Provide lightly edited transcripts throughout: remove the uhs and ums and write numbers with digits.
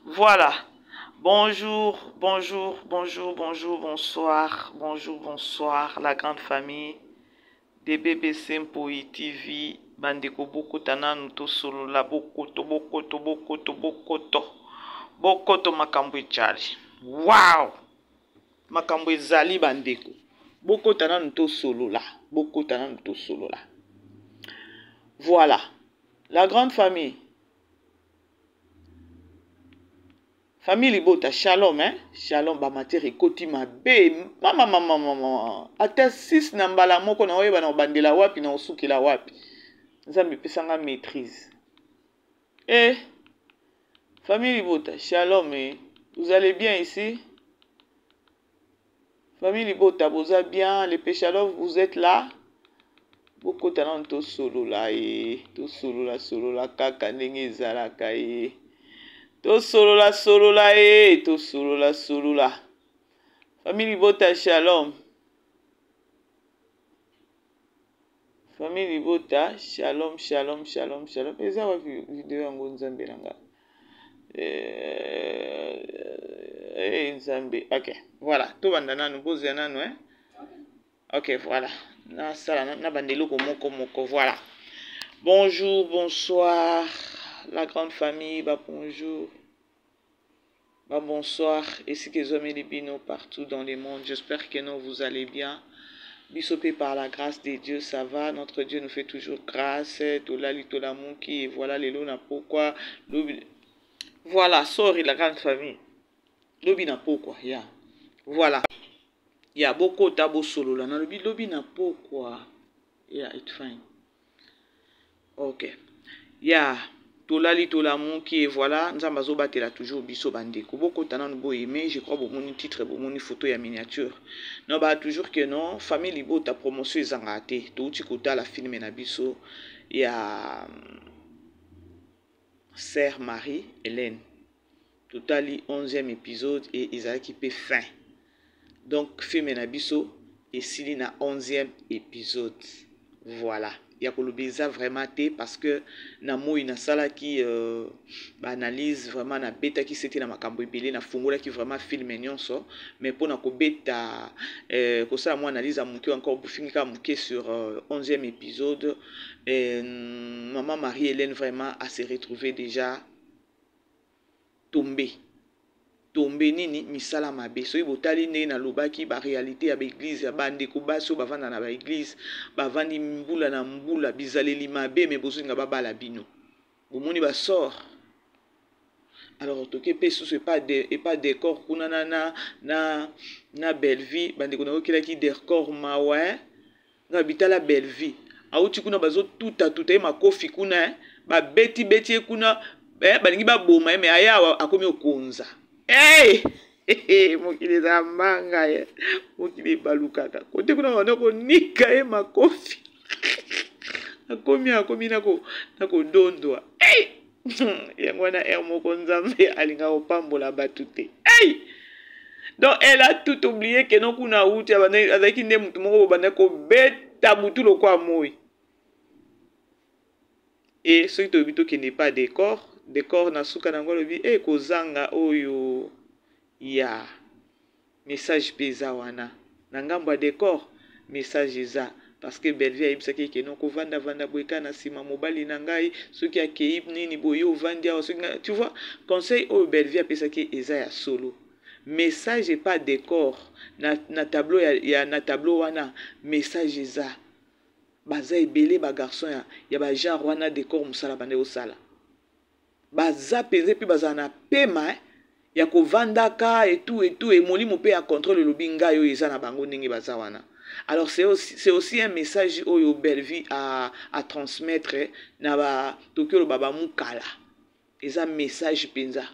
Voilà. Bonjour, bonjour, bonjour, bonjour, bonsoir, bonjour, bonsoir, la grande famille de BBC Mpoyi TV. Bandeko bokota nanu tosolola bokoto bokoto bokoto bokoto bokoto makambo ejali. Wow! Makambo ezali bandeko. Bokota nanu tosolola, bokota nanu tosolola. Voilà. La grande famille. Famille libota shalom hein shalom ba matière ekoti mabe mama mama mama ata 6 na mbala moko na oyeba na obandela wapi na osukela wapi nzambe epesa nga maîtrise eh famille libota shalom eh vous allez bien ici Famille libota boza bien les pechalove vous êtes là bokota nanu tosolola ye tosolola solola kaka ndenge ezalaka ye tosolola solola ye tosolola solola famille libota shalom Famille libota shalom shalom shalom shalom eza wapi video yango nzambe na nga eh, eh, nzambe ok voilà tobanda nanu bozela nanu eh? Ok voilà nasala nabanda eloko moko moko voilà bonjour bonsoir la grande famille ba bonjour Ba bonsoir esika ezwameli bino partout dans le monde j'espère que non vous allez bien biso pe par la grâce de Dieu ça va notre Dieu nous fait toujours grâce tolali tolamuki et voilà lelo na pokwa lobi voilà sorry la grande famille lobi na pokwa ya yeah. Voilà ya bokota bosolola nalobi lobi na pokwa ya yeah, it's fine Ok ya tolali tolamuki et voilà nzambe azobatela toujours biso bandeko bokota nanu bo aime je crois bomoni titre bomoni photo ya miniature non ba toujours que non famille libota promotion ezangaka te touti kotala film na biso ya sœur Marie Hélène totali 11e épisode et ezalaki pe fin donc film na biso esili na 11e épisode voilà ya koloba eza vraiment te parce que na moi nasalaki euh, baanalyse vraiment nabetaki sete na makambo ebele nafungolaki vraiment film nyonso mais mpona kobeta euh, kosala mwa analyse ya moke encore bofingi kaka moke sur euh, 11e épisode euh, maman marie hélène vraiment a se retrouver déjà tombe tombe nini misala mabe soki botali ndenge nalobaki ba realite ya ba eglise ya bandeko basi oyo bavanda na ba eglise bavandi mbula na mbula bizaleli mabe me bozolinga babala bino bomoni ba sort alors toke mpe susu epa de, epa decor kuna na, na, na, na bellevie bandeko nayokelaki decor mawa eh? Nga bitala Bellevue awuti kuna bazo tuta tuta ye makofi kuna eh. Ba beti beti ye kuna eh, balingi baboma ye me aye awa akomi okonza hey! mokili eza mbanga ye mokili ebalukaka kote kuna banda konika ye makofi akomi akomi na kodondwa hey! yango wana heure moko nzambe alinga kopambola bato te hey! Donc elle a tout oublié que non kuna awuti azalaki nde motu moko bobanda kobeta butu lokwa moi e soki tolobi tokende epa decor decor na suka na yango alobi e kozanga oyo ya Message pe eza wana na ngambo ya decor message eza parce que Bellevue ayebisaki ye ke non kovanda vanda boye kaka na sima mobali na ngai soki akeyi nini boye yo ovandi awa soki ngai tu vois conseil oyo Bellevue apesaki ye eza ya solo message epa decor na, na tableau ya, ya na tableau wana message eza baza ebele ba garçon ya, ya ba genre wana decor mosala bande osala baza penza epuis bazala na pema eh, ya kovandaka etout etout e molimo mpe ya contrôle elobi ngai oyo eza na bango ndenge baza wana alors c'est aussi, c'est aussi un message oyo Bellevue a, a transmettre na ba toki oloba bamukala eza message mpenza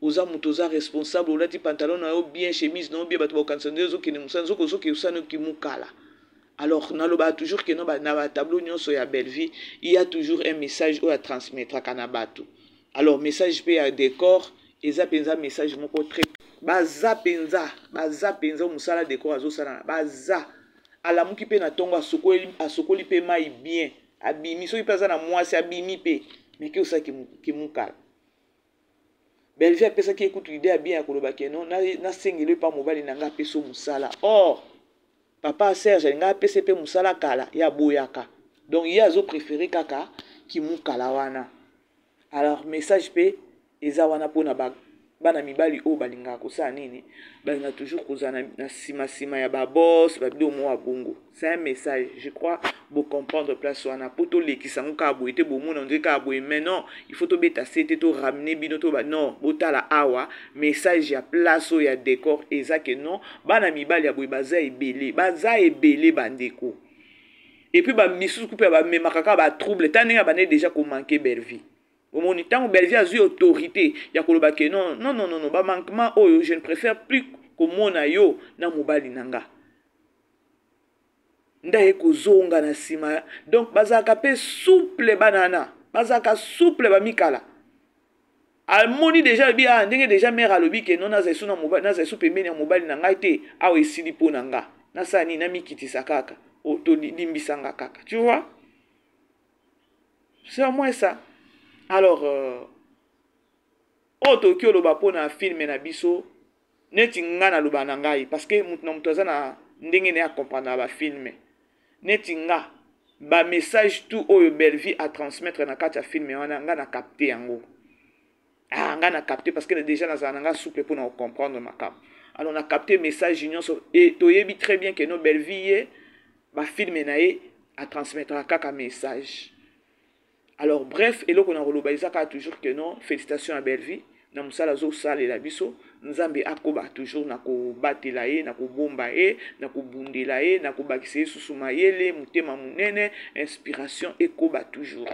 oza moto oza responsable olati pantalon na yo bien chemise na yo bien bato bakokanisa nde ozokende mosala nzoka ozokende mosala noki mukala Alors nalobaka toujours que non na ba tableau nyonso ya Bellevue il y a toujours un message oyo atransmettraka na bato. Alors message mpe ya décor eza mpenza message moko très baza mpenza baza mpenza mosala décor azosala baza alamuki mpe na ntongo asokoli, asokoli mpe mai bien abimi soki mpe aza na mwasi abimi mpe meke osala kimukala. Bellevue apesaki ye kutu idée ya bien ya koloba ke non, nasengeli epa mobali na ngai apesa mosala. Or papa Serge alingi apesa mpe mosala kala, ye aboyaka. Donc ye azopréféré kaka kimukala wana. Alors message mpe eza wana mpona bana mibali oyo balingaka kosala nini, balingaka toujours kozala na nsima-nsima ya baboss, babilo moko ya bongo. C'est un message, je crois bocomprendre place wana, mpo tolekisa yango kaka boye te. Bomona ondire kaka boye, mais non, il faut tobeta se te, toramener bino to non, botala awa message ya place oyo ya décor eza ke non, bana mibali ya boye baza ebele, baza ebele, bandeko. Et puis bamisusu mpe bamemaka kaka batrouble ta ndenge abandaki déjà komanquer Bellevue. Omoni ntango Bellevue azwi autorité ya koloba ke non, non, non, non, non, bamanquement oyo, je ne préfère plus komona yo na mobali na nga, nde aye kozonga na nsima. Donc bazalaka mpe souple, banana bazalaka souple, bamikala. Amoni déjà, alobi: ah, ndenge déjà mare alobi ke non, nazala esu na mobali, nazala esu pembeni ya mobali na ngai te, awa esili mpo na nga, nasala nini? Namikitisa kaka, tolimbisanga kaka, tu vois, c'est au moins ça. Alors oyo tokoki oloba mpona film na biso, neti nga naloba na ngai, parce que moto na moto aza na ndenge na ye acomprendre na bafilm. Neti nga, bamessage tout oyo Bellevue atransmettre na kati ya film wana, nga na capte yango. Ah, nga na capte, parce que déjà nazala na nga souple mpona kocomprendre makambo. Alors na capte message nyonso. E toyebi très bien ke no, Bellevue ye, bafilm na ye atransmettraka kaka message. Alors bref, eloko na koloba eza kaka toujours que non, félicitation à Bellevue na mosala azosalela biso. Nzambe akoba toujours na kobatela ye, na kobomba ye, na kobundela ye, na kobakisa ye susu mayele, motema monene, inspiration ekoba toujours.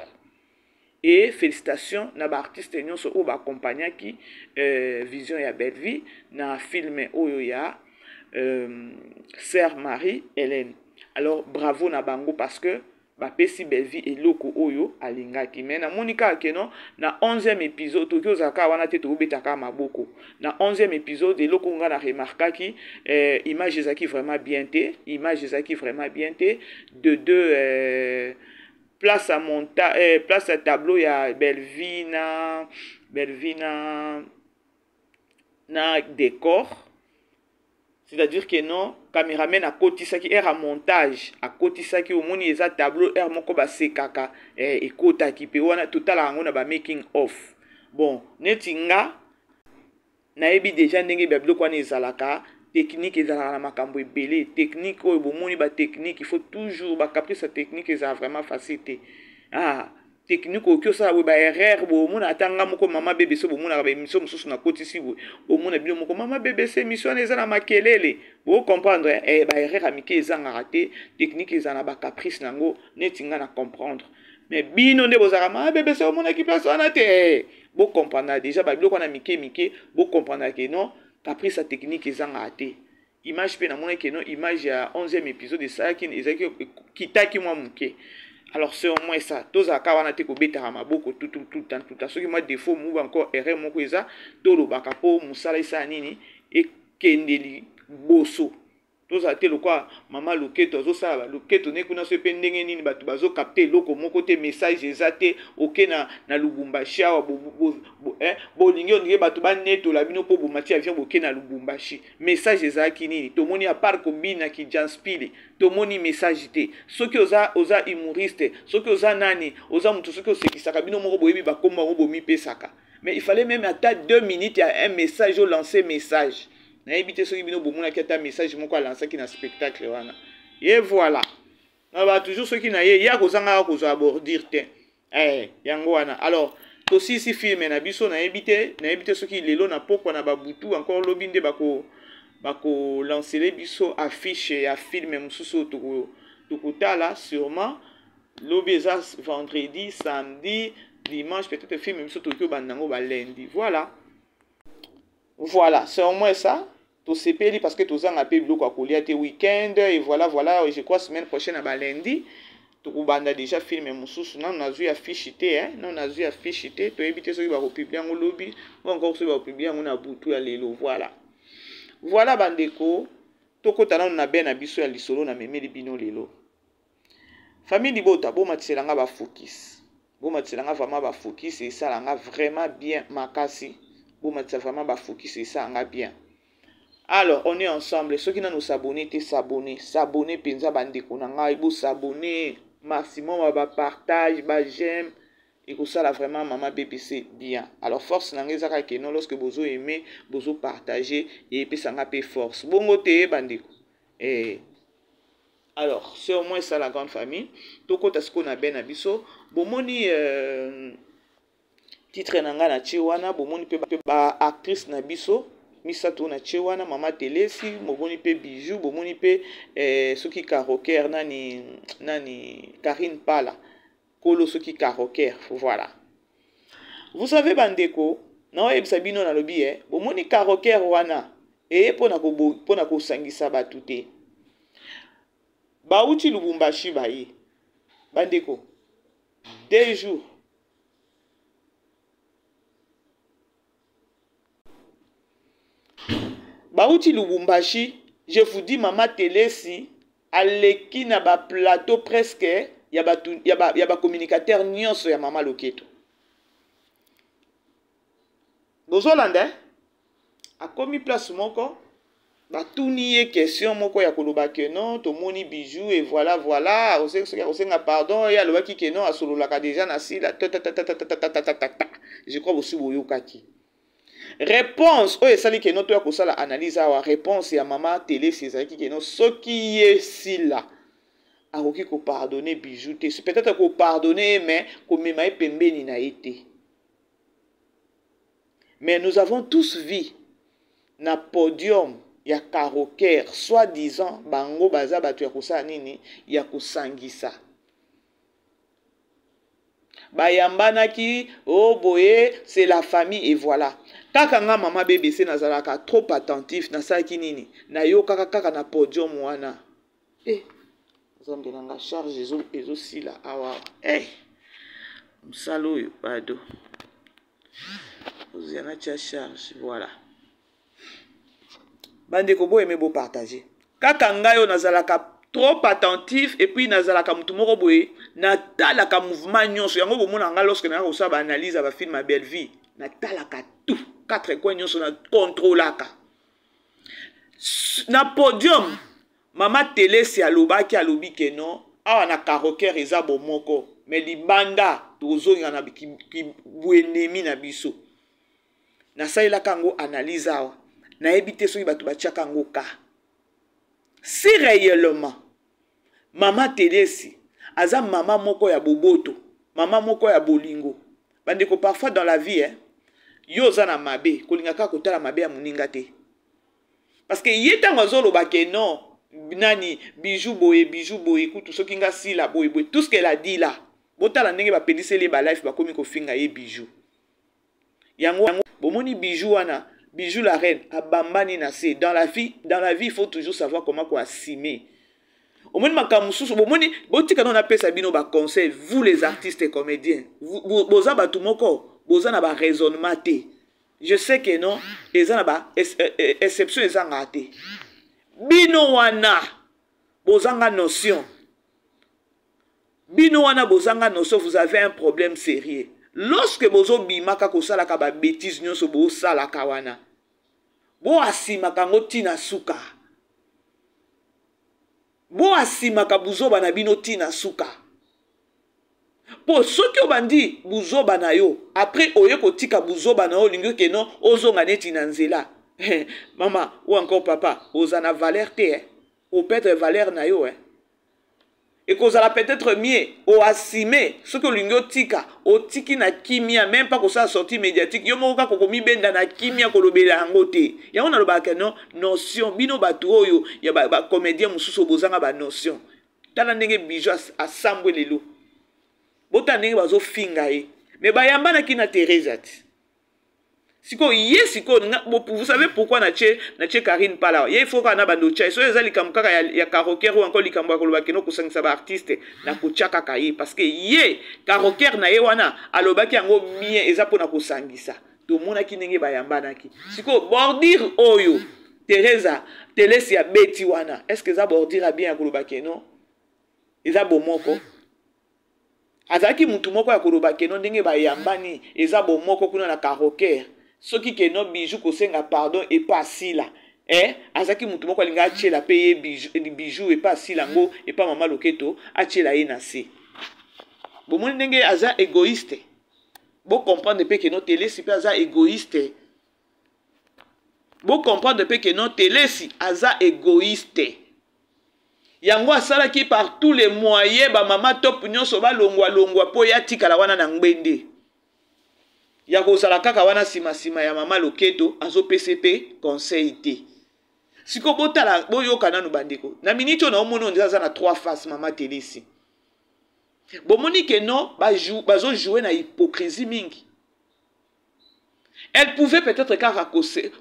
Et félicitation na baartiste nyonso oyo baaccompagnaki vision ya Bellevue na film oyo ya Sœur Marie Hélène. Alors bravo na bango, parce que bapesi Bellevue eloko oyo alingaki. Mais namoni kaka ke non, na 11e épisode, toki ozala kaka wana te, tokobeta kaka maboko. Na 11e épisode, eloko nga na remarkaki, image ezalaki vraiment bien te, image ezalaki vraiment bien te. De deux, place à monta place à tableau ya Bellevue na décor, c'est-à-dire que non, cameraman akotisaki aire ya montage, akotisaki, omoni eza tableau aire moko basekaka, ekotaki mpe wana. Totalaka yango na bamaking off. Bon, neti nga nayebi déjà ndenge babiloko wana ezalaka, technique ezalaka na makambo ebele. Technique oyo bomoni, batechnique, il faut toujours bacaprice ya technique, ezala vraiment facile te. Ah, technique okoki osala boye, baerreur bomona. Ata nga moko mama BBC, bomonaka baémission mosusu nakotisi boye, bomona bino moko mama BBC, émission wana eza na makelele, bocomprendre baerreur ya mike ezangaka te. Technique ezala na bacaprice nango. Neti nga na comprendre, mais bino nde bozalaka mama BBC, omonaki place wana te. Bocomprendre déjà babiloko wana mike mike, bocomprendre ke non, caprice ya technique ezangaka te. Image mpe namonaki non, image ya 11e épisode esalaki, ezalaki kitaki mwa moke. Alors c'est au moins ça. Tozalaka wana te kobetaka maboko tutututa. Soki mwa défaut moko, encore erreur moko eza, tolobaka mpo mosala esala nini, ekende liboso. Tozala te lokwa mama loketo azosala baloketo ne kuna so mpe ndenge nini bato bazocapter eloko moko te, message eza te. Oke na Lubumbashi awa, bolingi ondire bato banetola bino mpo bomati avion, boke na Lubumbashi, message ezalaki nini? Tomoni à part kobina kijanspile, tomoni message te. Soki oza humoriste, soki oza nani, oza moto, soki osekisaka, bino moko boyebi bakombo yango bomipesaka, mais il fallait même ata 2 minutes ya un message, olancer message. Nayebi te soki bino bomonaki ata message moko alansaki na spectacle wana. Ye voilà, naloba toujours, soki na ye ye akozangaka kozwa bordure te, yango wana. Alors tosilisi film na biso. Nayebi te soki lelo na pokwa na babutu, encore lobi nde bakolancele biso affiche ya film mosusu oyo tokotala. Sûrement lobi eza vendredi, samedi, dimanche, peut-être film biso tokoki obanda yango balundi. Voilà, c'est au moins ça. Tosepeli parce que tozanga mpe biloko ya kolia te week-end. Et voilà, je crois semaine prochaine na balundi tokobanda déjà film mosusu. Nano nazwi affiche te, eh? Nano nazwi affiche te. Toyebi te soki bakopublier yango lobi ou encore soki bakopublier yango na butu ya lelo. Voilà, bandeko, tokɔta nano na be na biso ya lisolo namemeli bino lelo. Famille libota, bomatisela bafocus, bomatisela nga vraiment bafocus, esalanga vraiment bien makasi. Bomatisa vraiment ba focus, esanga bien. Alors, on est ensemble. Soki nanu s'abonner te, s'abonner. S'abonner penza bandeko na ngai, bo s'abonner maximum ba partage, ba j'aime. Ekosala vraiment mama BBC bien. Alors force na ngai ezaka ke non, lorsque bozo aimer, bozo partager et epesa nga pe force. Bongo te bandeko. Eh. Alors, c'est au moins ça la grande famille. Tokota siko na ben na biso. Bomoni titre na nga na tie wana, bomoni pe ba actrice na biso misato na tie wana, mama Telesi, bomoni pe Bijou, bomoni pe soki Karoker nani nani Karine Pala, kolo soki Karoker, voilà. Vous savez bandeko, na oyebisa bino na lobi bomoni Karoker wana eye pona ko pona kosangisa batu te. Bauti Lubumbashi baye. Bandeko, 2 jours. Bauti Lubumbashi, je vous dis mama Telesi aleki na ba plateau presque ya ba ya ba communicateur nyonso ya mama Loketo. Bozolanda eh? Akomi place moko batuni ye question moko ya koloba que non tomoni Bijou et voilà voilà, soki akosenga pardon, ye alobaki que non asololaka déjà na sila ta ta ta ta ta ta ta ta ta ta ta. Je crois bosi boyokaki réponse oyo esali que non toya kosala analyse awa. Réponse ya mama Telesi ezalaki que non soki ye sila akoki kopardonner Bijou te, peut-être kopardonner ye mais komema ye pembeni na ye te. Mais nous avons tous vu na podium ya Karoker, soi-disant bango baza bato ya kosala nini, ya kosangisa. Bayambanaki, oh boye, c'est la famille et voilà. Kaka nga mama BBC nazalaka trop attentif, nasalaki nini? Nayokaka kaka na podium wana. Eh, nzambe na nga charge ezosila awa. Eh, mosala oyo bado. Ozela tia charge, voilà. Bandeko boyeme bo partager. Kaka ngai oyo nazalaka trop attentif et puis nazalaka mutu moko boye natalaka mouvement nyonso yango bomona nga lorsque nayaka kosala ba analyse ya ba film ya Bellevue, natalaka tout quatre coins nyonso na contrôlaka. Na podium mama Telesi alobaki, alobi ke non awa na Karoker eza bomoko mais libanda tozonga na buenemi na biso. Nasalelaka yango analyse awa, nayebi te soki bato batiaka yango ka. Si réellement mama Telesi aza mama moko ya boboto, mama moko ya bolingo, bandeko parfois dans la vie yo oza na mabe, kolinga kaka kotala mabe ya moninga te. Parce que ye ntango azoloba ke non nani Bijou boye, Bijou boye, kutu soki nga sila boye boye, tout ce qu'elle a dit là, botala ndenge bapeliseli ye ba life, bakomi kofinga ye Bijou. Yango bomoni Bijou wana, Bijou la reine abambani na se. Dans la vie, dans la vie il faut toujours savoir comment ko assumer. Omoni makambo mosusu, bomoni, botika non apesa bino ba conseil, vous les artistes et comédiens, vous, boza batu moko, boza na ba raisonnement te. Je sais que non, eza na ba exception ezanga te. Bino wana bozanga notion. Bino wana bozanga notion, vous avez un problème sérieux. Lorsque bozo bimaka kosalaka ba bêtises nyonso bosalaka wana, bo asimaka ngo tina suka. Bo asimaka buzoba na bino tina suka. Po soki obandi buzoba na yo, après oye kotika buzoba na yo, olingi ke non ozonga neti na nzela. Mama ou encore papa, oza na valeur te, eh. O perdre valeur na yo, eh. Ekozala peut-être mieux o assumer soki olingi otika, otiki na kimia, même pas kosala sortie médiatique, yo moko kaka okomibenda na kimia kolobela yango te. Yango nalobaka non, notion bino bato oyo ya ba comédien mosusu bozanga ba notion. Tala ndenge Bijou asambwe lelo. Botala ndenge bazofinga ye. Mais bayambanaki na Theresa ti. Siko ye siko nga, bo, vous savez pourquoi na che Karine Pala? Ye il faut ka na bando cha. So eza likambo kaka ya karaoke ou encore likambo ya koloba keno kosangisa ba artiste na kotia kaka ye parce que ye karaoke na ye wana alobaki yango bien eza pona kosangisa. Tomonaki ndenge bayambanaki. Siko bordure oyo Theresa Telesi ya beti wana, est-ce que eza bordure ya bien ya koloba keno eza bomoko? Azalaki mutu moko ya koloba keno ndenge bayambani eza bomoko kuna na karaoke. Soki que non Bijou kosenga pardon epa asila eh, azalaki motu moko alinga atiela mpe ye Bijou epa asila yango epa mama loketo atiela ye na se. Bomoni ndenge aza egoïste. Bo comprendre mpe que non Telesi mpe aza egoïste. Bo comprendre mpe que non Telesi aza egoïste. Yango asalaki par tous les moyens ba mama top nyonso balongwa longwa mpo ye atikala wana na ngbende. Ya kozala kaka wana sima sima ya mama loketo azopese mpe conseil te. Siko botala boyoka nanu bandeko. Na minute oyo naomona oyo aza na trois faces mama Telesi. Bomoni ke non bazo jouer na hypocrisie mingi. Elle pouvait peut-être kaka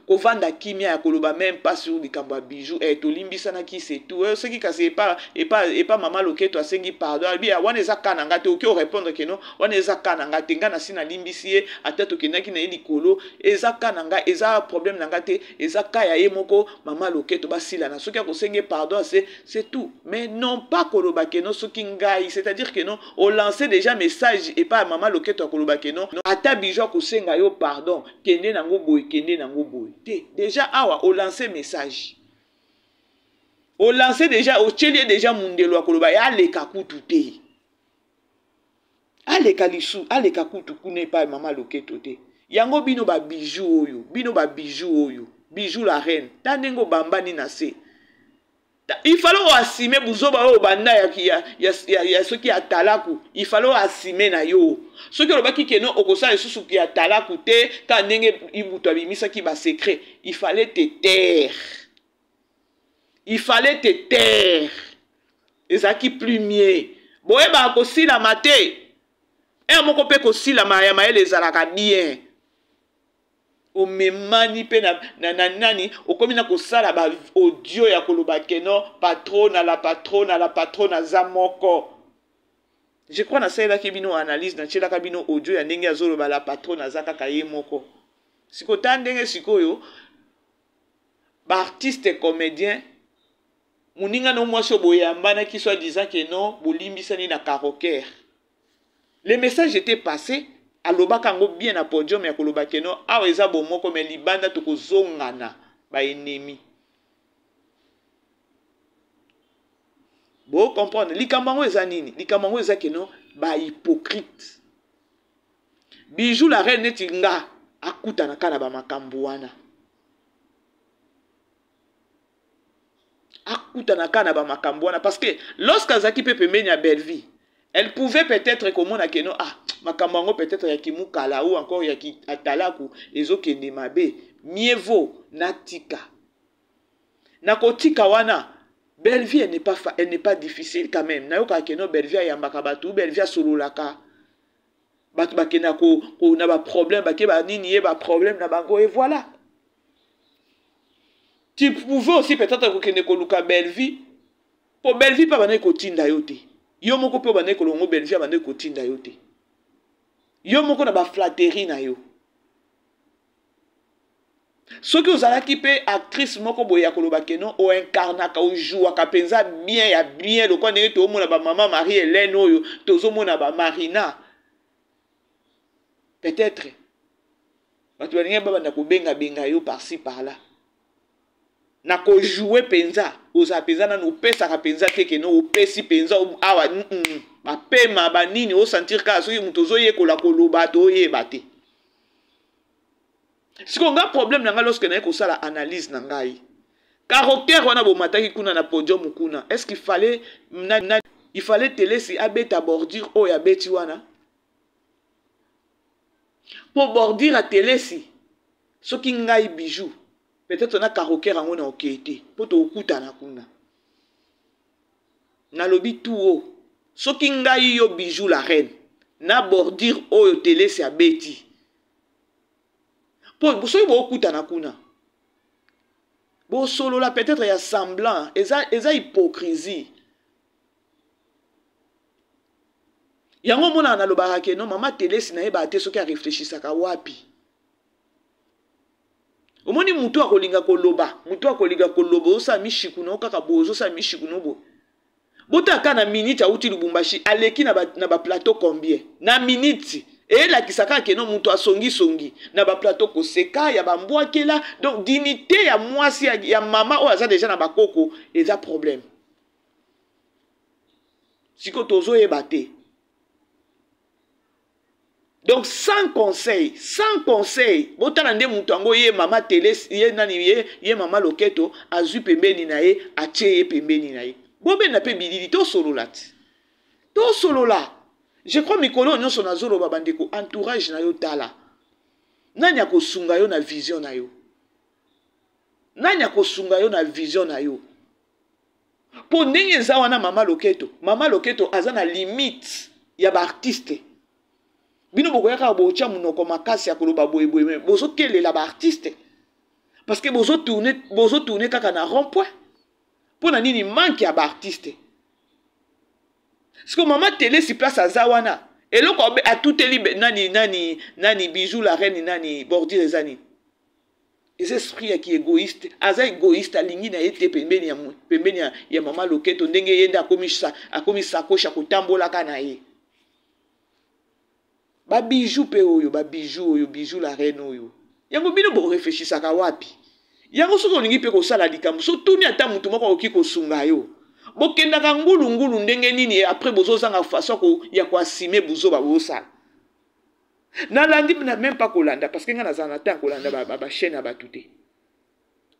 kovanda kimia ya koloba même pas sur likambo ya Bijou, eh, tolimbisanaki c'est tout. Eh, soki kasi epa epa epa mama loketo asengi pardon, alobi ah, wana eza ka na nga te, oki orépondre ke non, wana eza ka na nga te, nga nasi nalimbisi ye, ata tokendaki na ye likolo, eza ka na nga, eza problème na nga te, eza ka ya ye moko mama loketo basilana, soki akosenge pardon c'est tout. Mais non pas koloba ke non soki ngai, c'est-à-dire que non, o lancer déjà message epa ya mama loketo akoloba ke non, ata Bijou akosenga yo pardon, kende nango boye, kende nango boye te. Déjà awa o lancer message, o lancer déjà, otieli ye déjà mundelo akoloba ya aleka kutu te, aleka lisu, aleka kutu kuna epa ya mama loketo te. Yango bino ba Bijou oyo, bino ba Bijou oyo, Bijou la reine, ta ndenge obambani na se. Il fallait oassumer buzoba oyo banda ya soki ya talaku, il fallait oassumer na yo. Soki olobaki ke non okosala lisusu ya talaku te, ka ndenge Ibutu abimisaki ba secret, il fallait te taire. Il fallait te taire. Ezalaki plus mieux. Boyebaka kosilama te. Heure moko mpe kosilama ya mayele ezalaka bien. Omemani mpe na nani, okomi na kosala ba audio ya koloba ke non patrona la patrona la patrona aza moko. Je crois nasalelaki bino analyse, natielaka bino audio ya ndenge azoloba la patrona aza kaka ye moko. Sikoyo ta ndenge sikoyo ba artiste comédien moninga no mwasi oyo boyambanaki soit disant ke non bolimbisani na karaoke. Le message était passé, alobaka yango bien na podium ya koloba ke non awa eza bomoko mais libanda tokozongana ba ennemi. Bo comprendre likambo yango eza nini? Likambo yango eza ke non ba hypocrite. Bijou la reine neti nga akutana kaka na ba makambo wana. Akutana kaka na ba makambo wana parce que lorsque azalaki pe pembeni ya Bellevue, elle pouvait peut-être komona ke non, ah, makambo yango peut-être ya kimukala ou encore ya ki atalaku ezokende mabe, mieux vaut natika. Nakotika wana Bellevue elle n'est pas fa-, elle n'est pas difficile quand même. Nayokaka ke non Bellevue ayambaka bato, Bellevue asololaka. Bato bakenda ko, ko na ba problème, bake ba nini ye ba problème na bango et voilà. Tu pouvais aussi peut-être kokende koluka Bellevue. Po Bellevue pa bandaki kotinda yo te. Yo moko pe bandaki kolongo Bellevue bandaki kotinda yo te. Yo moko na ba flatterie na yo. Soki ozalaki pe actrice moko boye ya koloba ke non, o incarnaka, o jouaka penza bien ya bien lokola ndenge tozomona ba mama Marie-Hélène oyo, tozomona ba Marina. Peut-être bato balingi babanda kobenga benga yo par-ci par-là. Na ko jouer penza, oza penza nanu opesaka penza te ke non opesi penza awa, ba pema ba nini o sentir kaka soki moto ozoyekola koloba to oyeba te. Sikoyo nga problème na nga lorsque naye kosala analyse na ngai. Caractère wana bomataki kuna na podium kuna, est-ce qu'il fallait na, na, il fallait Telesi abeta bordure oyo abeti wana? Po bordure ya Telesi soki ngai Bijou peut-être na caractère yango na okete po tokutana kuna. Nalobi tout haut. Soki ngai yo Bijou la reine na bordure oyo Telesi abeti. Po soki bokutana kuna bosolola peut-être ya semblant, eza hypocrisie. Yango mona nalobaka ke non mama Telesi nayebaka te soki arefléchisaka wapi. Omoni mutu akolinga koloba, mutu akolinga koloba, osala mishiku na yo kaka boye, ozosala mishiku na yo boye. Botaka na minute auti Lubumbashi, aleki na ba plateau combien? Na minute. Elakisa kaka keno moto asongisongi na baplateau, koseka ya bambwakela. Donc dignité ya mwasi ya mama oyo aza deja na bakoko eza problème. Sikoyo tozoyeba te. Donc sans conseil, sans conseil, botala nde moto yango, ye mama tele, ye nani, ye mama Loketo azwi pembeni na ye, atie ye pembeni na ye. Bobenda mpe bilili, tosolola ti tosolola. Je crois mikolo nyonso nazoloba, bandeko, entourage na yo, tala nani akosunga yo na vision na yo, nani akosunga yo na vision na yo. Mpo ndenge eza wana, mama Loketo, mama Loketo aza na limite ya baartiste. Bino bokoya kaka botya monoko makasi ya koloba boyeboye, me bozokelela baartiste parce que bozotourne, bozotourne kaka na rond point. Mpo na nini manque ya baartiste? Siko mama Telesi, place aza wana, eloko atuteli nani, nani, nani, Bijou la reine, nani, bordure, eza nini? Eza esprit ya ki égoïste. Aza égoïste, alingi na ye te pembeni ya mama Loketo, ndenge ye nde akomi sacoche akotambolaka na ye. Babiju mpe oyo, babiju oyo, Bijou la reine oyo, yango bino boreflechisaka wapi yango? Soki olingi mpe kosala likambo, so tuni ata motu moko akoki kosunga yo. Bokendaka ngulungulu ndenge nini? Après bozozanga façon ya koassumer buzoba bozosala. Nalandi na même pas kolanda, parce que ngai nazala na temps kolanda bachaîne ya bato te.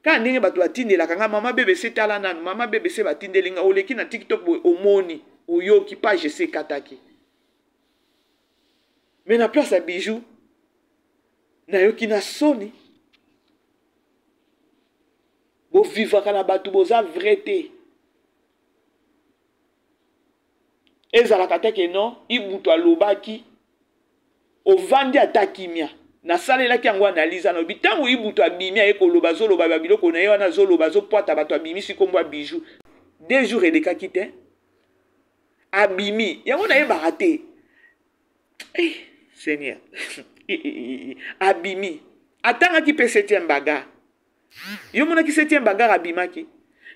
Kaka ndenge bato batindelaka nga, mama BBC, tala nanu mama BBC, batindeli nga, oleki na TikTok boye, omoni, oyoki page ese ekataki. Mais na place ya Bijou, nayoki na soni. Bovivaka na bato, boza vrai te. Ezalaka te ke non, Ibutu alobaki, ovandi ata kimia. Nasalelaki yango analyse, alobi ntango Ibutu abimi, aye koloba, azoloba babiloko na ye wana, azoloba, azopwata bato, abimisi nkombo ya Bijou. 2 jours elekaki te, abimi yango, nayebaka te. Eh, Seigneur, abimi, atangaki mpe septième bagarre. Yo monaki septième bagarre abimaki.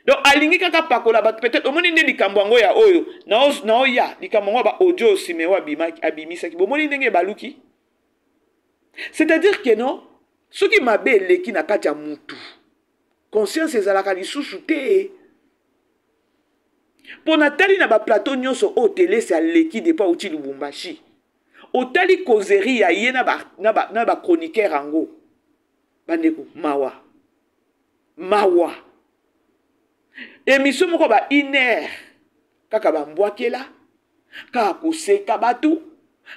Donc alingi kaka pakola bato. Peut-être omoni nde likambo yango ya oyo naoya, likambo yango ya baaudio Simeo abimaki, abimisaki, bomoni ndenge ebaluki. C'est-à-dire que non, soki mabe eleki na kati ya mutu, conscience ezalaka lisusu te. Mpo natali na baplateau nyonso oyo Telesi aleki depuis auti Lubumbashi, otali causerie ya ye na bachroniqueur yango, bandeko, mawa, mawa. Émission moko ba une heure, kaka bambwakela, kaka koseka bato,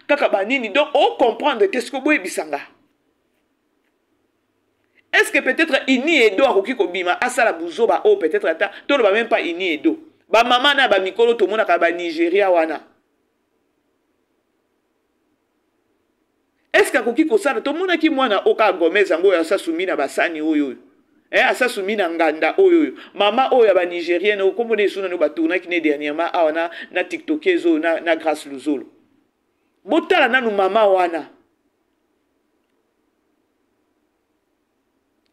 kaka banini. Donc ocomprendre te. Soki boyebisanga, est-ce que peut-être Ini Edo akoki kobima asala buzoba oyo? Peut-être ata toloba même pas Ini Edo, bamama na bamikolo tomonaka Banigeria wana, est-ce que akoki kosala? Tomonaki mwana oyo kaka Gomez yango oyo asasumi na basani oyo oyo, asasumi na nganda oyo oyo, mama oyo ya Banigérienne oyo, kombo na esu nani, batournaki ne dernièrement awa na tiktokese oyo na Grâce Luzolo. Botala nanu mama wana.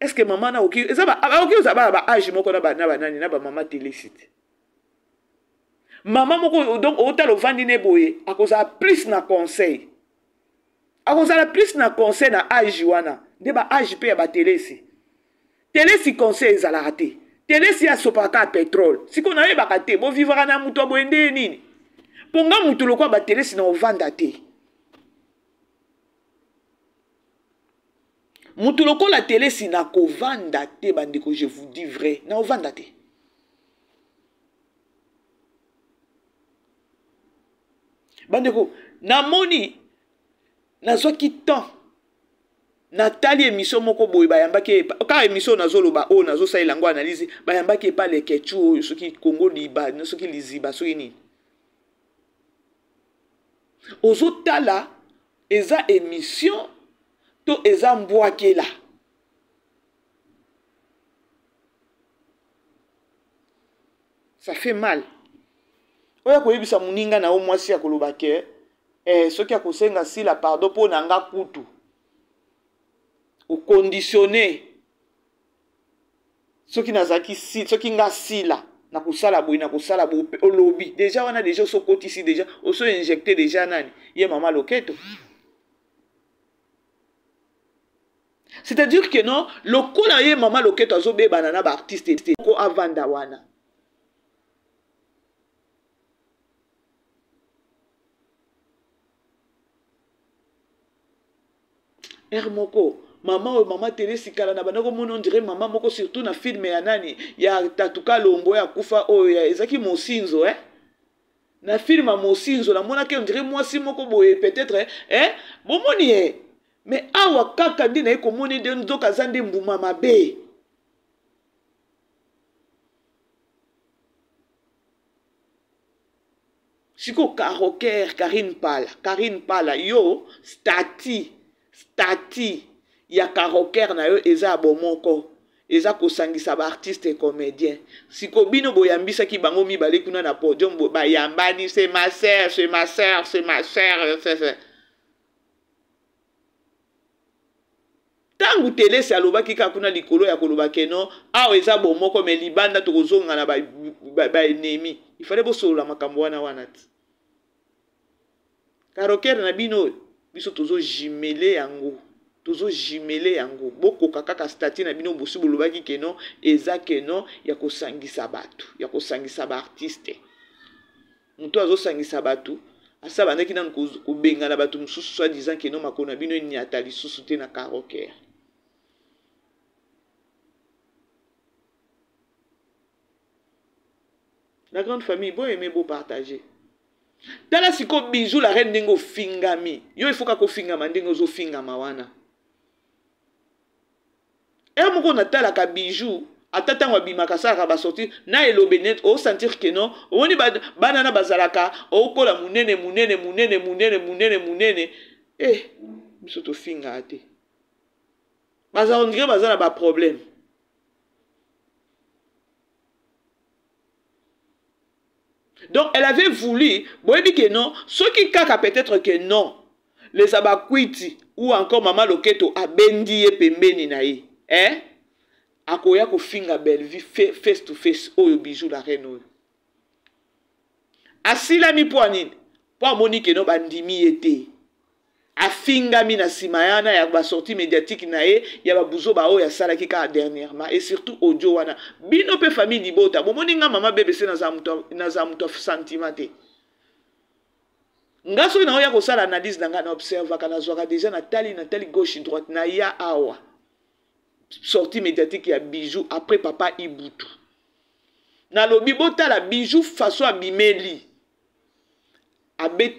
Est ce que mama na oki eza, akoki ozala bana ba age moko na banani, na bamama Telesi te? Mama moko, donc otala, ovandi ne boye, akozala plus na conseil, akozala plus na conseil na age wana nde ba age mpe ya batelesi. Telesi conseil ezalaka te. Telesi asopaka ya pétrole. Sikoyo nayebaka te, bovivaka na moto ya boye nde nini? Mpo nga motu lokwa batelesi na ovanda te. Motu lokola Telesi, nakovanda te, bandeko, je vous dis vrai, naovanda te. Bandeko, namoni nazwaki temps, natali émission moko boye, bayambaki kaka émission nazoloba oyo, nazosalela yango analyse. Bayambaki epa Lekechu oyo, soki Kongo liba, soki liziba, soki nini. Ozotala, eza émission to eza mbwakela? Ça fait mal. Oyo akoyebisa moninga na yo mwasi, akoloba ke soki akosenga Sila pardon mpo na nga kutu oconditionne, soki nazalaki si, soki nga Sila, nakosala boye, nakosala boye. Olobi déjà wana, déjà osokotisi, déjà oso injecte déjà nani, ye mama Loketo. C'est-à-dire que non, lokola ye mama loketo azobebana na baartiste ko avanda wana. Heure moko mama oyo mama Telesi kala na banda komona on dirait mama moko surtout na film ya nani ya Tatuka Lombo ya kufa oyo ya ezaki Mosinzo eh na film ya Mosinzo namonaki on dirait mwasi moko boye peut-être eh bomoni ye mais awa kaka nde naye komona nde nzoka aza nde mbuma mabe. Siko karoker Carine Pala, Carine Pala yo stati stati ya karoker na yo eza ya bomoko eza kosangisa ba artiste et comédien siko bino boyambisaki bango mibale kuna na podium bayambani c'est ma sœur c'est ma sœur c'est ma sœur c'est Tangu Telesi alobaki kaka kuna likolo ya koloba que non awa eza bomoko mais libanda tokozonga na ba, ba, ba ennemi. Il fallait bosolola makambo wana wana ti. Karoker na bino oyo biso tozo jumele yango tozo jumele yango bokoka kaka statut na bino bosi bolobaki que non eza que non ya kosangisa bato ya kosangisa ba artiste. Moto azosangisa bato asi abandaki nanu kobengana bato mosusu soit disant que non makolo na bino enyata lisusu te na caroker. La grande famille, bo aimer, bo partager. Tala siko bijou la reine ndenge ofingami. Yo il faut kaka ofingama ndenge ozofingama wana. Heure moko natalaka bijou ata ntango abimaka asalaka basorti na elobe net osentir ke non omoni bana na bazalaka okola monene monene monene monene monene monene eh biso tofingaka te baza ondire baza na baproblème. Donc elle avait voulu, boyebi que non, soki kaka peut-être que non, les abakwiti ou encore mama loketo abendi ye pembeni na ye, eh? Akoya kofinga Bellevue face to face oyo bijou la reine oyo. Asilami mpo nini? Mpo amoni que non bandimi ye te. Afingami na sima yana ya ba sortie médiatique na ye ya ba buzoba oyo asalaki kaka dernièrement et surtout audio wana. Bino pe famille libota bomoni nga mama BBC naza muto naza muto sentiment te. Nga soki naoya kosala analyse na nga na observaka nazwaka déjà na tali na tali gauche droite na ya awa sortie médiatique ya Bijou après papa Ibutu. Nalobi botala Bijou façon abimeli.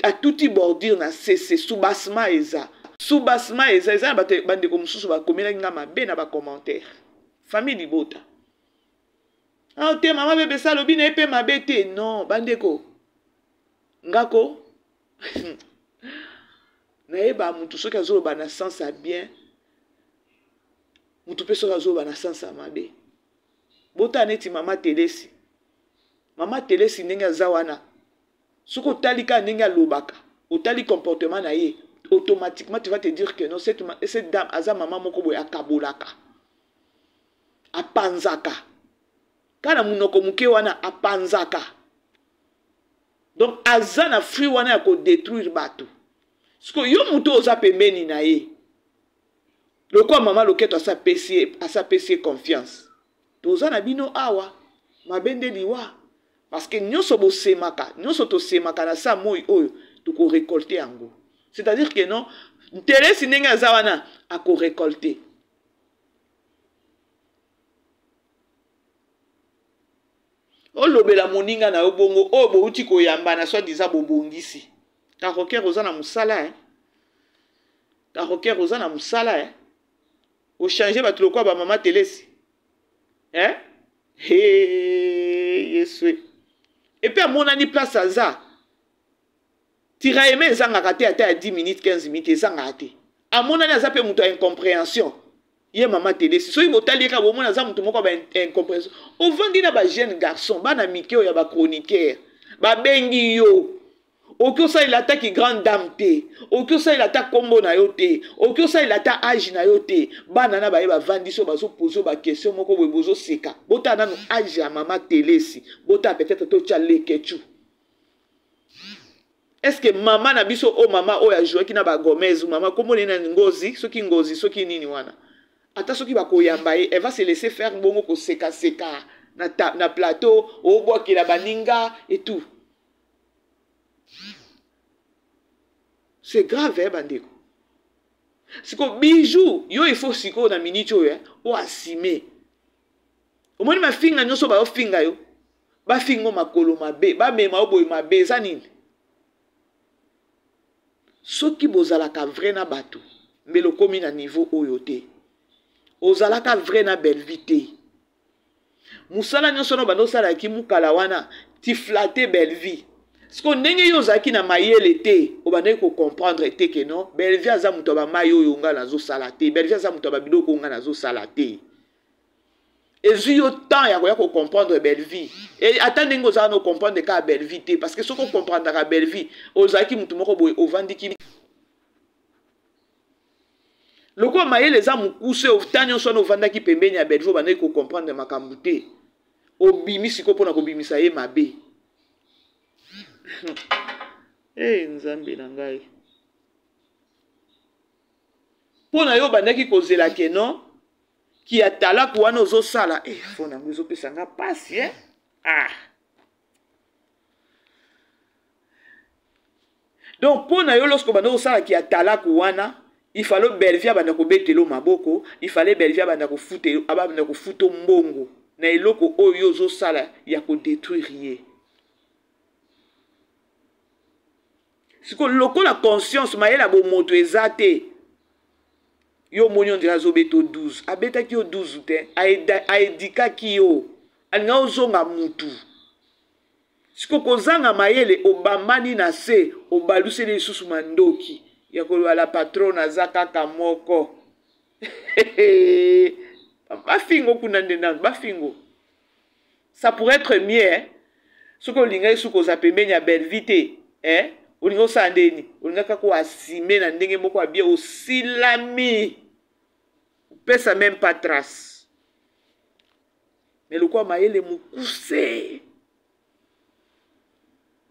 Atuti bordure na sese soubassement eza soubassement eza eza na bato bandeko mosusu bakomelaki nga mabe na bacommentaire famille libota ah te mama bebe sa alobi na ye mpe mabe te non bandeko ngako nayeba motu soki azoloba na sens ya bien motu mpe soki azoloba na sens ya mabe botala neti mama telesi mama telesi ndenge aza wana soki otali kaka ndenge alobaka otali comportement na ye automatiquement tu vas te dire que non cette, cette dame aza mama moko boye akabolaka apanzaka kaka na monoko moke wana apanzaka donc aza na fruit wana ya kodétruire bato sikoyo yo moto oza pembeni na ye lokola mama loketo asapesi ye confiance toza na bino awa mabe nde liwa parce que nyonso bosemaka nyonso tosemaka na sa moi oyo tokorekolte yango c'est-à-dire que non ntelesi ndenge aza wana akorekolte olobela moninga na yo bongo oyo bouti koyambana soit disant bobongisi karoker oza na mosala eh? Karoker oza na mosala eh? Ochange bato lokola ba mama telesi eh? Hey, yesu epe amonani place aza tiraillement ezangaka te ata ya 10 minutes 15 minutes ezangaka te amonani aza mpe moto ya incomprehension ye mama telesi soki botali ye kaka bomona aza moto moko ya ba incomprehension ovandi na ba jeune garçon bana mike oyo ya ba chroniqueur babengi yo okoki osalela ata ki grande dame te okoki osalela ata nkombo na yo te okoki osalela ata age na yo te bana na baye bavandisi oyo bazopose oyo baquestion moko boye bozoseka botala nanu age ya mama telesi botala peut-être totya lekechu est ce que mama na biso oyo mama oyo ajouaki na bagomez mama nkombo nini nani ngozi soki ngozi soki nini wana. Ata soki bakoyamba ye, elle va se laisser faire bongo kosekaseka na, ta, na plateau, obwakela baninga et tout. C'est grave, eh, bandeko. Siko bijou, yo il faut siko na minute oyo, eh, o assumer. Omoni mafinga nyonso baofinga yo. Bafingo makolo mabe, bamema yo boye mabe, eza nini? Soki bozalaka vrai na bato, mbele okomi na niveau oyo te. Ozalaka vrai na Bellevue te. Musala nyonso na bando osala ki mukala wana, ti flatter Bellevue. Siko ndenge yo ozalaki na mayele te, obandaki ko comprendre te que non, Bellevue aza moto ya ba mayi oyo nga nazosala te. Bellevue aza moto ya ba biloko oyo nga nazosala te. Ezwi yo temps ya koya ko comprendre Bellevue. Et ata ndenge ozala no comprendre kaka Bellevue te, parce que soki o comprendaka Bellevue, ozalaki moto moko boye ovandi kimi. Lokola mayele eza mokuse, temps nyonso wana ovandaki pembeni ya Bellevue, obandaki ko comprendre makambo te. Obimi sikoyo mpona kobimisa ye mabe. Hey, Nzambe na ngai. Mpo na yo obandaki kozela ke non, ki atalaku wana ozosala, eh, fo nango ezopesa nga pasi, eh? Ah. Donc mpo na yo lorsque obanda kosala ki atalaku wana, il fallait Bellevue abanda kobetelo maboko, il fallait Bellevue abanda kofuta, abanda kofuta mbongo na eloko oyo yo ozosala ya kodétruire ye. Siko lokola conscience mayele ya bomoto eza te, yo omoni on dirait azobeta yo 12, abetaki yo 12 te, aedikaki yo, alinga ozonga mutu. Siko kozanga mayele, obambani na se, obaluseli lisusu mandoki ya koloba la patronne aza kaka moko. Bafingo kuna nde nanu, bafingo. Ça pourrait être mieux, hein? Soki olingaki soki oza pembeni ya Bellevue te, hein? Olingi osala ndeni? Olingaki kaka koassumer na ndenge moko ya bien, osilami. Opesa même pas trace. Mais lokola mayele mokuse.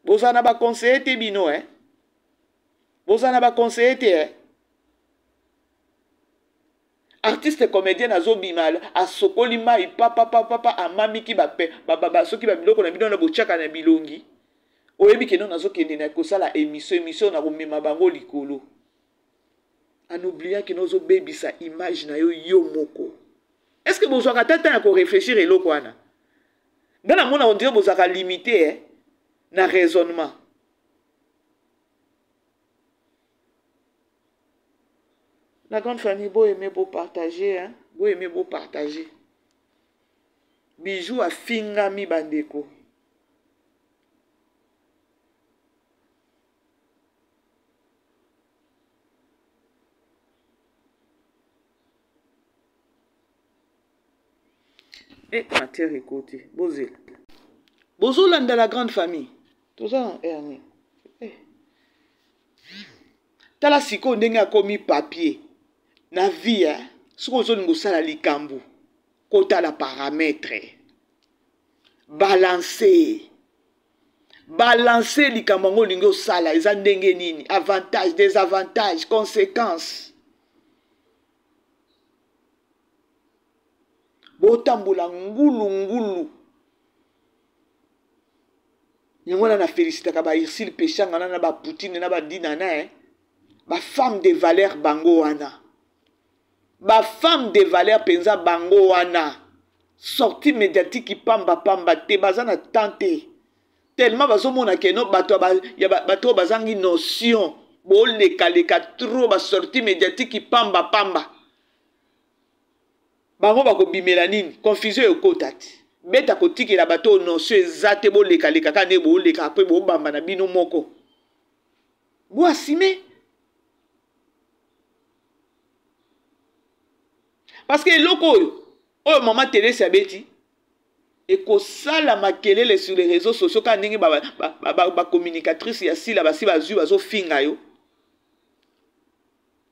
Bozala na ba conseiller te bino, hein? Bozala na ba conseiller te, hein? Artiste comédien azobima asokoli mai papa papa papa amamiki ba ba ba, ba soki ba biloko na bino na botiaka na bilongi. Oyebi ke non nazokende na kosala émission, émission na komema bango likolo. En oubliant ke non ozobebisa image na yo yo moko. Est-ce que bozwaka ata temps ya ko réfléchir eloko wana? Nga namona on dirait bozwaka limité, hein, na raisonnement. La grande famille, bo aimer, bo partager, hein? Bo aimer, bo partager. Bijou afingami bandeko. Eh, matière ekoti, bozela. Bozolanda la grande famille. Toza na heure nini? Eh. Tala sikoyo ndenge akomi papier na vie, hein? Soki ozolinga osala likambo, kotala paramètre, balancer, balancer likambo yango olingi osala eza ndenge nini, avantage, désavantage, conséquence. Botambola ngulu ngulu. Yango wana na félicitaka ba Ursule Peshanga na ba Poutine na ba Dinana, hein? Ba femme de valeur bango wana. Ba femme de valeur penza bango wana. Sortie médiatique pamba pamba te, baza na temps te. Tellement bazomona ke no bato ya ba, bato oyo bazangi notion, bolekaleka trop ba sortie médiatique pamba pamba. Bango bakobimela nini? Confusion ekota te. Beta kotikela bato oyo notion eza te, bolekaleka kaka nde boleka apres bobamba na bino moko. Bo assumer. Parce que eloko oyo, oyo mama Therese abeti, ekosala makelele sur les réseaux sociaux kaka ndenge ba communicatrice ya Sila basi bazwi bazofinga yo.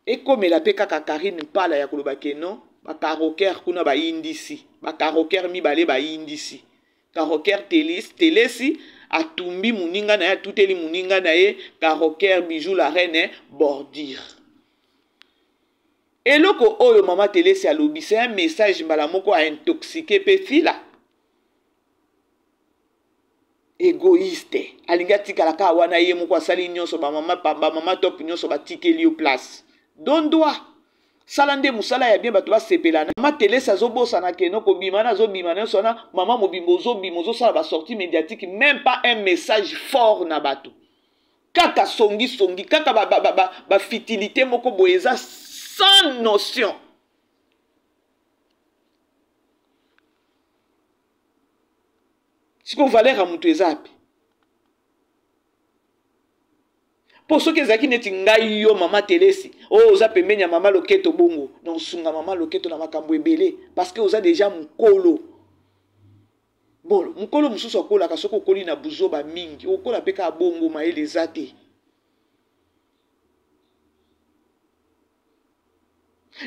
Ekomela pe kaka Carine Mpala ya koloba ke non, ba caroquer kuna bayindisi, ba caroquer mibale bayindisi. Caroquer Telesi atumbi muninga na ye, atuteli muninga na ye, caroquer Bijou la reine bordure. Eloko oyo mama Telesi alobi c'est un message mbala moko a intoxiquer pe Fila. Egoïste, alingi atikala kaka wana ye moko asali nyonso ba mama ba mama top nyonso batikeli yo place. Dondwa sala nde mosala ya bien bato basepela na mama Telesi azobosana keno kobima na azobima nyonso wana mama mobimba ozobima ozosala ba sortie médiatique même pas un message fort na bato. Kaka songi songi kaka ba ba ba, ba, ba fitilité moko boye eza sans notion. Sikoyo valeur ya moto eza api? Mpo soki ezalaki neti ngai yo mama Telesi, oyo oh, oza pembeni ya mama Loketo bongo, na osunga mama Loketo na makambo ebele parce que oza deja mokolo. Bon, mokolo mosusu akolaka soki okoli na buzoba mingi, okola mpe kaka bongo, mayele eza te.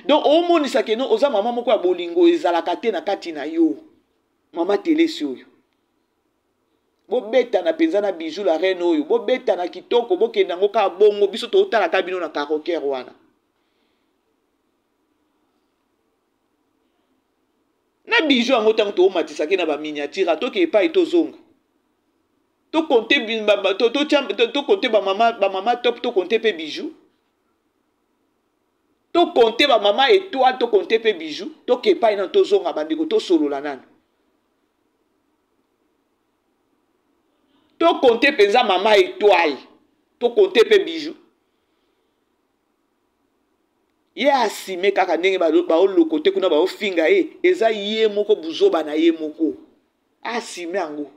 Donc omonisa ke no oza mama moko ya bolingo ezalaka te na kati na yo. Mama Telesi oyo. Bobetana mpenza na Bijou la reine oyo, bobetana kitoko, bokende yango kaka bongo, biso totalaka bino na karaoke wana. Na bijou yango ntango toomatisaki na baminiatire atoki epai tozonga tokonte tokonte bamama bamama top tokonte mpe bijou tokonte bamama etoile tokonte mpe bijou toke epai nano tozonga bandeko tosolola nano tokonte mpenza mama etoile tokonte mpe bijou Ye asime kaka ndenge baolokote kuna baofinga ye eza ye moko buzoba na ye moko asime yango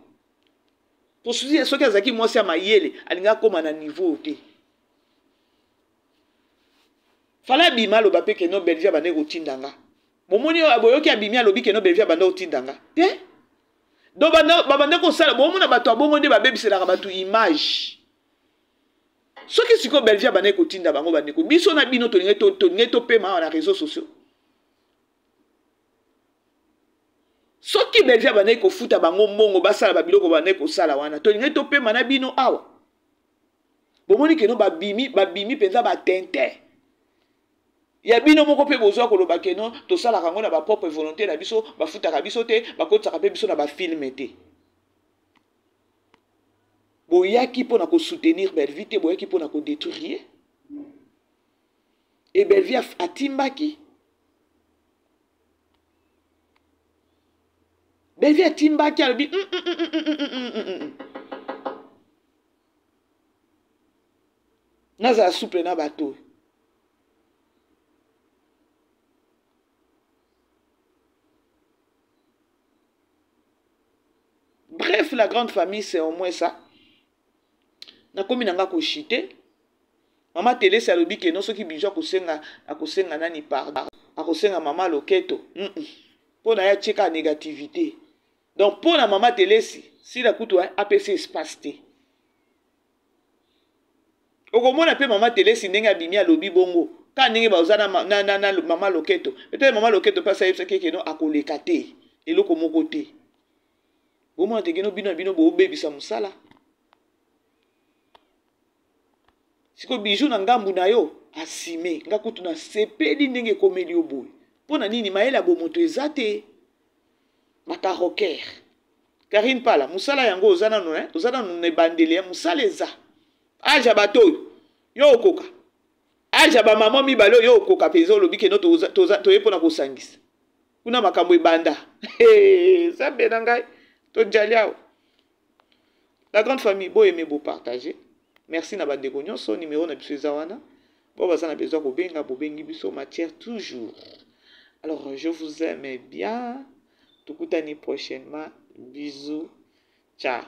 po soki azalaki mwasi ya mayele alingi akoma na niveau te fala abima aloba mpe keno Bellevue abandaki kotinda nga bomoni boyoki abimi alobi keno Bellevue abandaki kotinda nga te donc babandaki kosala bomona bato ya bongo nde babebiselaka bato image Soki sikoyo Bellevue abandaki kotinda bango bandeko, biso na bino tolingi topema awa na réseaux sociaux. Soki Bellevue abandaki kofuta bango mbongo basala babiloko babandaki kosala wana, tolingi topema na bino awa. Bomoni keno babimi babimi mpenza batente ya bino moko mpe bozwa koloba keno tosalaka yango na bapropre volonté na biso, bafutaka biso te, bakotisaka mpe biso na bafilme te. Boyaki mpo na ko soutenir Bellevue te, boyaki mpo na ko detruire ye. Et Bellevue atimbaki. Bellevue atimbaki alobi mm, mm, mm, mm, mm, mm, mm, mm. Nazala souple na bato oyo. Bref, la grande famille, c'est au moins ça. Nakomi nanga ko chiter. Mama Telesi alobi ke non soki bijou akosenga akosenga nani pardon akosenga mama Loketo. Mm -mm. Mpo na ye atie kaka négativité. Donc mpo na mama Telesi sila kutu apesi espace te. Okomona mpe mama Telesi ndenge abimi alobi bongo kaka ndenge baza na, na, na, na mama Loketo. Peut-être mama Loketo mpe asayebisaki eke no akoleka te eloko moko te. Bomona te keno bino na bino bobebisa mosala. Siko bijou na ngambu na yo asime nga kutu nasepeli ndenge ekomeli yo boye. Mpo na nini mayele ya bomoto eza te? Bakaroker. Carine Pala, musala yango oza nanu eh? Oza nanu na ebandeli eh? Musala eza. Age ya bato oyo yo okoka. Age ya ba maman mibale oyo yo okoka mpenza olobi keno toye mpo na kosangisa. Kuna makambo ebanda. Nzambe na ngai tojali awa. La grande famille, bo aimer, bo partager. Merci na bandeko nyonso, numero na biso eza wana. Bo baza na besoin kobenga, bobengi biso matière toujours. Alors, je vous aime bien. Tukutani prochainement. Bisous. Ciao.